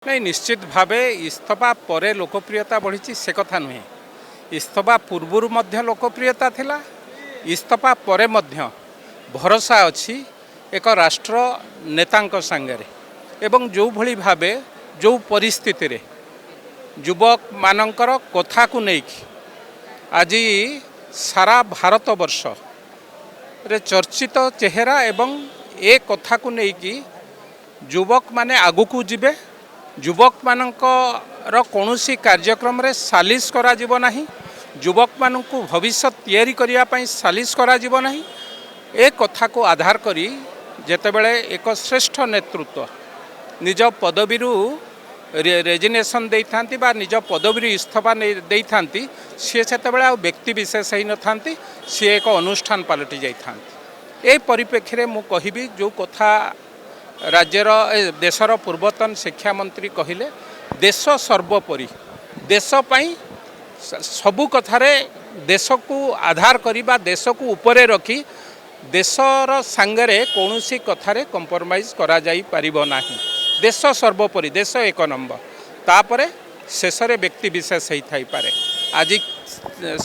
ନାଇଁ, ନିଶ୍ଚିତ ଭାବେ ଇସ୍ତଫା ପରେ ଲୋକପ୍ରିୟତା ବଢ଼ିଛି ସେ କଥା ନୁହେଁ। ଇସ୍ତଫା ପୂର୍ବରୁ ମଧ୍ୟ ଲୋକପ୍ରିୟତା ଥିଲା, ଇସ୍ତଫା ପରେ ମଧ୍ୟ ଭରସା ଅଛି ଏକ ରାଷ୍ଟ୍ର ନେତାଙ୍କ ସାଙ୍ଗରେ। ଏବଂ ଯେଉଁଭଳି ଭାବେ, ଯେଉଁ ପରିସ୍ଥିତିରେ ଯୁବକମାନଙ୍କର କଥାକୁ ନେଇକି ଆଜି ସାରା ଭାରତବର୍ଷରେ ଚର୍ଚ୍ଚିତ ଚେହେରା ଏବଂ ଏ କଥାକୁ ନେଇକି ଯୁବକମାନେ ଆଗକୁ ଯିବେ, ଯୁବକମାନଙ୍କର କୌଣସି କାର୍ଯ୍ୟକ୍ରମରେ ସାଲିସ କରାଯିବ ନାହିଁ, ଯୁବକମାନଙ୍କୁ ଭବିଷ୍ୟତ ତିଆରି କରିବା ପାଇଁ ସାଲିସ କରାଯିବ ନାହିଁ, ଏ କଥାକୁ ଆଧାର କରି ଯେତେବେଳେ ଏକ ଶ୍ରେଷ୍ଠ ନେତୃତ୍ୱ ନିଜ ପଦବୀରୁ ରେଜିଗ୍ନେସନ୍ ଦେଇଥାନ୍ତି ବା ନିଜ ପଦବୀରୁ ଇସ୍ତଫା ନେଇ ଦେଇଥାନ୍ତି, ସିଏ ସେତେବେଳେ ଆଉ ବ୍ୟକ୍ତି ବିଶେଷ ହେଇନଥାନ୍ତି, ସିଏ ଏକ ଅନୁଷ୍ଠାନ ପାଲଟି ଯାଇଥାନ୍ତି। ଏ ପରିପ୍ରେକ୍ଷୀରେ ମୁଁ କହିବି, ଯେଉଁ କଥା ରାଜ୍ୟର ଏ ଦେଶର ପୂର୍ବତନ ଶିକ୍ଷାମନ୍ତ୍ରୀ କହିଲେ, ଦେଶ ସର୍ବୋପରି, ଦେଶ ପାଇଁ ସବୁ କଥାରେ ଦେଶକୁ ଆଧାର କରି ବା ଦେଶକୁ ଉପରେ ରଖି ଦେଶର ସାଙ୍ଗରେ କୌଣସି କଥାରେ କମ୍ପ୍ରମାଇଜ୍ କରାଯାଇପାରିବ ନାହିଁ। ଦେଶ ସର୍ବୋପରି, ଦେଶ ଏକ ନମ୍ବର, ତାପରେ ଶେଷରେ ବ୍ୟକ୍ତି ବିଶେଷ ହେଇଥାଇପାରେ। ଆଜି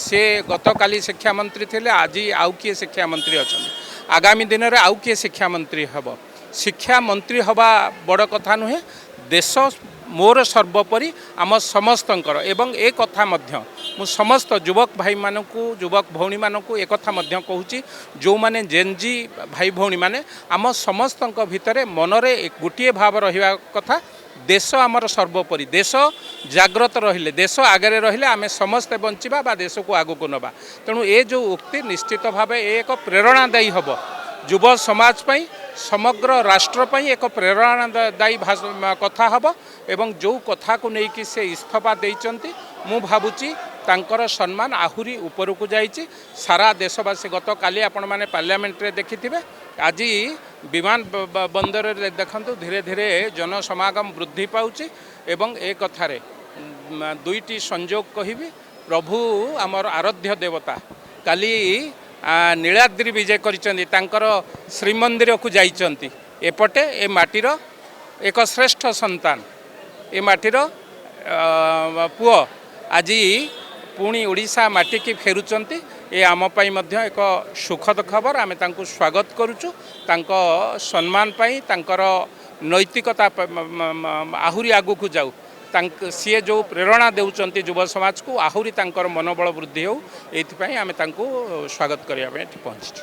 ସେ ଗତକାଲି ଶିକ୍ଷାମନ୍ତ୍ରୀ ଥିଲେ, ଆଜି ଆଉ କିଏ ଶିକ୍ଷାମନ୍ତ୍ରୀ ଅଛନ୍ତି, ଆଗାମୀ ଦିନରେ ଆଉ କିଏ ଶିକ୍ଷାମନ୍ତ୍ରୀ ହେବ। ଶିକ୍ଷାମନ୍ତ୍ରୀ ହେବା ବଡ଼ କଥା ନୁହେଁ, ଦେଶ ମୋର ସର୍ବୋପରି ଆମ ସମସ୍ତଙ୍କର। ଏବଂ ଏ କଥା ମଧ୍ୟ ମୁଁ ସମସ୍ତ ଯୁବକ ଭାଇମାନଙ୍କୁ, ଯୁବକ ଭଉଣୀମାନଙ୍କୁ ଏ କଥା ମଧ୍ୟ କହୁଛି, ଯେଉଁମାନେ ଜେନ୍ଜି ଭାଇ ଭଉଣୀମାନେ, ଆମ ସମସ୍ତଙ୍କ ଭିତରେ ମନରେ ଗୋଟିଏ ଭାବ ରହିବା କଥା, ଦେଶ ଆମର ସର୍ବୋପରି। ଦେଶ ଜାଗ୍ରତ ରହିଲେ, ଦେଶ ଆଗରେ ରହିଲେ ଆମେ ସମସ୍ତେ ବଞ୍ଚିବା ବା ଦେଶକୁ ଆଗକୁ ନେବା। ତେଣୁ ଏ ଯେଉଁ ଉକ୍ତି, ନିଶ୍ଚିତ ଭାବେ ଏ ଏକ ପ୍ରେରଣାଦାୟୀ ହେବ ଯୁବ ସମାଜ ପାଇଁ, ସମଗ୍ର ରାଷ୍ଟ୍ର ପାଇଁ ଏକ ପ୍ରେରଣାଦାୟୀ କଥା ହେବ। ଏବଂ ଯେଉଁ କଥାକୁ ନେଇକି ସେ ଇସ୍ତଫା ଦେଇଛନ୍ତି, ମୁଁ ଭାବୁଛି ତାଙ୍କର ସମ୍ମାନ ଆହୁରି ଉପରକୁ ଯାଇଛି। ସାରା ଦେଶବାସୀ ଗତକାଲି ଆପଣମାନେ ପାର୍ଲାମେଣ୍ଟରେ ଦେଖିଥିବେ, ଆଜି ବିମାନ ବନ୍ଦରରେ ଦେଖନ୍ତୁ, ଧୀରେ ଧୀରେ ଜନସମାଗମ ବୃଦ୍ଧି ପାଉଛି। ଏବଂ ଏ କଥାରେ ଦୁଇଟି ସଂଯୋଗ କହିବି। ପ୍ରଭୁ ଆମର ଆରାଧ୍ୟ ଦେବତା କାଲି ନୀଳାଦ୍ରି ବିଜେ କରିଛନ୍ତି, ତାଙ୍କର ଶ୍ରୀମନ୍ଦିରକୁ ଯାଇଛନ୍ତି। ଏପଟେ ଏ ମାଟିର ଏକ ଶ୍ରେଷ୍ଠ ସନ୍ତାନ, ଏ ମାଟିର ପୁଅ ଆଜି ପୁଣି ଓଡ଼ିଶା ମାଟିକି ଫେରୁଛନ୍ତି। ଏ ଆମ ପାଇଁ ମଧ୍ୟ ଏକ ସୁଖଦ ଖବର। ଆମେ ତାଙ୍କୁ ସ୍ୱାଗତ କରୁଛୁ। ତାଙ୍କ ସମ୍ମାନ ପାଇଁ, ତାଙ୍କର ନୈତିକତା ଆହୁରି ଆଗକୁ ଯାଉ, ତାଙ୍କ ସିଏ ଯେଉଁ ପ୍ରେରଣା ଦେଉଛନ୍ତି ଯୁବ ସମାଜକୁ, ଆହୁରି ତାଙ୍କର ମନୋବଳ ବୃଦ୍ଧି ହେଉ, ଏଇଥିପାଇଁ ଆମେ ତାଙ୍କୁ ସ୍ୱାଗତ କରିବା ପାଇଁ ଏଠି ପହଞ୍ଚିଛୁ।